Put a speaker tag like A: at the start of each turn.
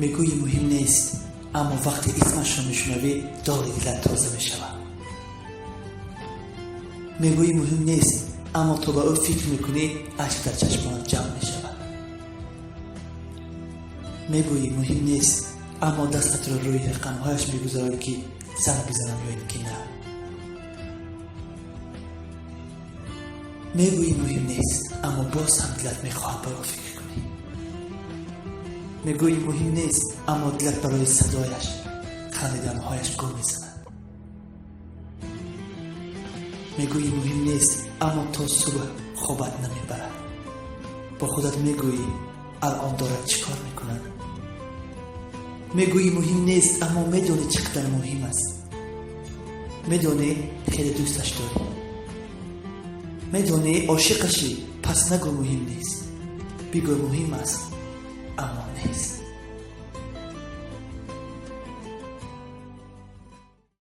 A: Мегӯӣ, муҳим нест, аммо вақте исмашро мешунавӣ, доғи дилат тоза мешавад. Мегӯӣ, муҳим нест, аммо то ба ӯ фикр мекунӣ, ашк дар чашмонат ҷамъ мешавад. Мегӯӣ, муҳим нест, аммо дастатро рӯи рақамҳояш мегузорӣ, ки занг бизанам ё ин ки на. Мегӯӣ, муҳим нест, аммо боз ҳам дилат мехоҳад ба ӯ фикр кунӣ. Мегӯӣ, муҳим нест, аммо дилат барои садояш, хандиданҳояш гул мезанад. Мегӯӣ, муҳим нест, аммо то субҳ хобат намебарад. Бо худат мегӯӣ, алон дорад чӣ кор мекунад. Мегӯӣ, муҳим нест, аммо медонӣ, чӣ қадар муҳим аст. Медонӣ, хеле дӯсташ дорӣ. Медонӣ, ошиқашӣ. Пас нагӯ, муҳим нест. Бигӯ, муҳим аст, аммо нест.